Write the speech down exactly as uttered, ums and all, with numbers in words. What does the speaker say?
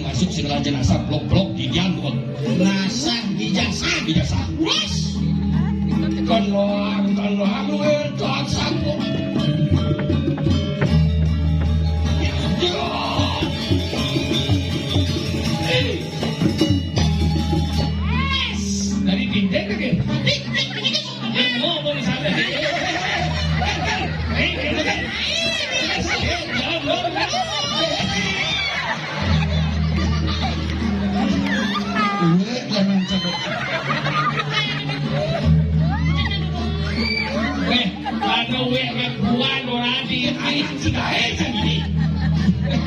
Masuk segala jenazah blok-blok di dian. Nasah ijazah. Ijazah. Wes. Kan loang, kan loang, weh, tak sanggup. Dari pindah ke? Ngomong sana. Weh, jangan coba. Eh, karena weh ngakuan orang di ayah si kae jadi.